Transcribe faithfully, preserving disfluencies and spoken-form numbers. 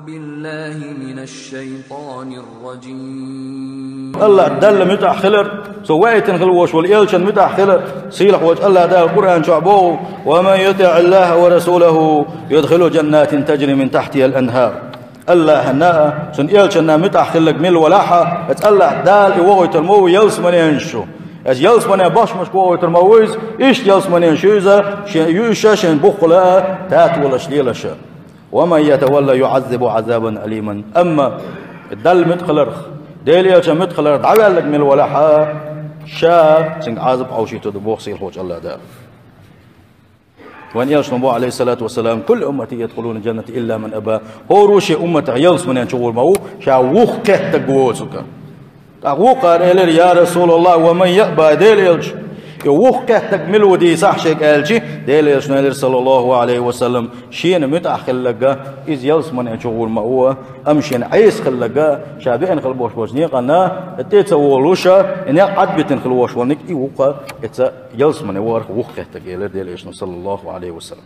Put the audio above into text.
بالله من الشيطان الرجيم. АллахӀ Далла муьтӀахь хилар, цо ваийтина хила волуш волу элчанна муьтӀахь хилар, сийлахь волчу АллахӀ Дала Къуръан чохь боху: «ومن يطع الله ورسوله يدخله جنات تجري من تحتها الأنهار». АллахӀана а, цуьнан элчанна а муьтӀахь хилларг мила валахь а, иза АллахӀ Дала и вохуьйтур ма ву ялсаманенаш чу. Иза ялсамане башмашка вохуьйтур ма ву иза, иштта ялсаманенаш ю иза, шен юьйша, шен буххала а, татолаш лелаша. «ومن يتول يعذبه عذابا أليما». Амма Далла муьтӀахь хиларх, Делан элчанна муьтӀахь хиларх дӀаваьлларг мила валахь а, ша цуьнга Ӏазап Ӏовшийта ду боху сийлахь волчу АллахӀ Дала. Вайн элчано боху, алейхиссалату вассалам: «كل أمتي يدخلون الجنة إلا من أبى». ХӀора а шен умматах ялсамане чу гӀур ма ву, ша вухкхеттарг воцург. ТӀаккха вукхара элира: «Я Расулаллах, ва ман яъба, Делан элча, и вухкхеттарг мила ву дийцахь шега», аьлча, Делан элчано элира, саллаллаху алейхи ва саллам: «Шена муьтӀахь хилларг, иза ялсамане чу гӀур ма ву, амма шена Ӏеса хилларг, ша веана хила болуш болчу некъана тӀе ца волуш, и некъ Ӏадбитина хила волуш волниг, и ву-кх иза ялсамане варх вухкхеттарг», элира Делан элчано, саллаллаху алейхи ва саллам.